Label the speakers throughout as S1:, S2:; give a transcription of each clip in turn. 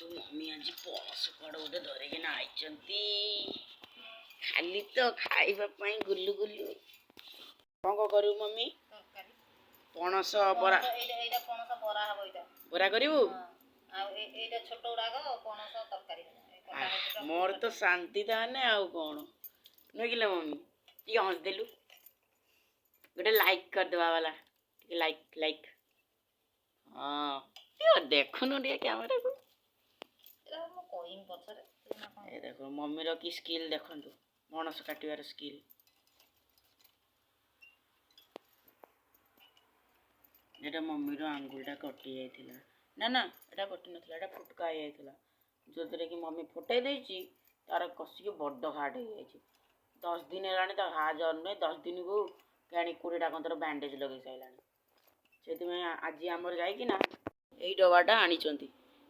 S1: ଦେଖନ୍ତୁ, ମମି ଆଜି ପଣସ କୁଆଡ଼େ ଗୋଟେ ଧରିକିନା ଆଇଛନ୍ତି। ଖାଲି ତ ଖାଇବା ପାଇଁ ଗୁଲୁ ଗୁଲୁ। କ'ଣ କ'ଣ କରିବୁ ମମି?
S2: ତରକାରୀ।
S1: ପଣସ ବରା।
S2: ପଣସ ଏଇଟା, ଏଇଟା ପଣସ ବରା ହବ ଏଇଟା।
S1: ବରା କରିବୁ?
S2: ହଁ, ଆଉ ଏଇଟା ଛୋଟ ଗୁଡାକ ପଣସ ତରକାରୀ ହବ। ଏ କଟା ହେଇଛି ତ।
S1: ମୋର ତ ଶାନ୍ତି ତାହେଲେ, ଆଉ କ'ଣ, ନୁହେଁ କିଲୋ ମମି? ଟିକେ ହସିଦେଲୁ। ଗୋଟେ ଲାଇକ୍ କରିଦେବା ବାଲା, ଟିକେ ଲାଇକ୍, ଲାଇକ୍। ହଁ, ଟିକେ ଦେଖୁନୁ ଟିକେ କ୍ୟାମେରାକୁ।
S2: ଏଇଟା ମୁଁ କହିମି ପଛରେ, ତୁ ନା କଣ?
S1: ଏ ଦେଖ, ମମିର କି ସ୍କିଲ୍ ଦେଖନ୍ତୁ, ପଣସ କାଟିବାର ସ୍କିଲ୍। ଏଇଟା ମମିର ଆଙ୍ଗୁଳିଟା କଟି ଯାଇଥିଲା। ନା ନା, ଏଇଟା କଟି ନଥିଲା, ଏଇଟା ଫୁଟକା ହେଇଯାଇଥିଲା, ଯେଉଁଥିରେ କି ମମି ଫୁଟେଇ ଦେଇଛି। ତାର କଷିକି ବଡ଼ ଘାଟ ହେଇଯାଇଛି। 10 ଦିନ ହେଲାଣି ତା ଘା ଜରୁନି। 10 ଦିନକୁ କେଜାଣି 20ଟା କନ୍ତର ବ୍ୟାଣ୍ଡେଜ୍ ଲଗେଇ ସାରିଲାଣି। ସେଥିପାଇଁ ଆଜି ଆମର ଯାଇକିନା ଏଇ ଡବାଟା ଆଣିଛନ୍ତି।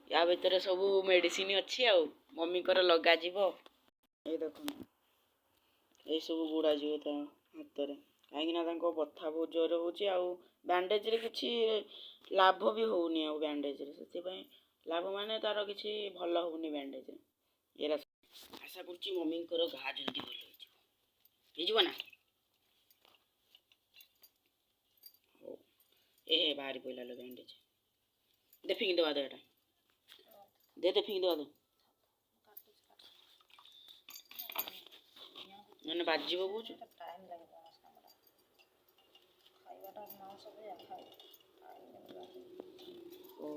S1: ୟା ଭିତରେ ସବୁ ମେଡ଼ିସିନ ଅଛି ଆଉ ମମିଙ୍କର ଲଗାଯିବ। ଏଇ ଦେଖନ୍ତୁ, ଏଇସବୁ ଗୁଡ଼ାଯିବ ତା ହାତରେ, କାହିଁକିନା ତାଙ୍କ ବଥା ବହୁତ ଜୋରରେ ହେଉଛି ଆଉ ବ୍ୟାଣ୍ଡେଜରେ କିଛି ଲାଭ ବି ହେଉନି। ଆଉ ବ୍ୟାଣ୍ଡେଜରେ ସେଥିପାଇଁ ଲାଭ ମାନେ ତାର କିଛି ଭଲ ହେଉନି ବ୍ୟାଣ୍ଡେଜରେ। ଏରା ଆଶା କରୁଛି ମମିଙ୍କର ଘା ଜଲ୍ଦି ଭଲ ହେଇଯିବ। ହେଇଯିବ ନା? ହଉ, ଏ ହେ, ବାହାରି ପଇଲା ଲୋ ବ୍ୟାଣ୍ଡେଜ। ଦେ, ଫିଙ୍ଗି ଦେବା ଦେ ଏଟା। ଦେ ଦେ, ଫିଙ୍ଗି ଦେବା ଦେ। ମାନେ ବାଜିବ କହୁଛୁ।
S2: ଏଇଟା ଟାଇମ୍ ଲାଗେ ପଣସ କାମଟା, ଖାଇବାଟା ମାଉଁସ ଭଳିଆ ଖାଇ ଟାଇମ୍ ଲାଗେ।
S1: ଓ।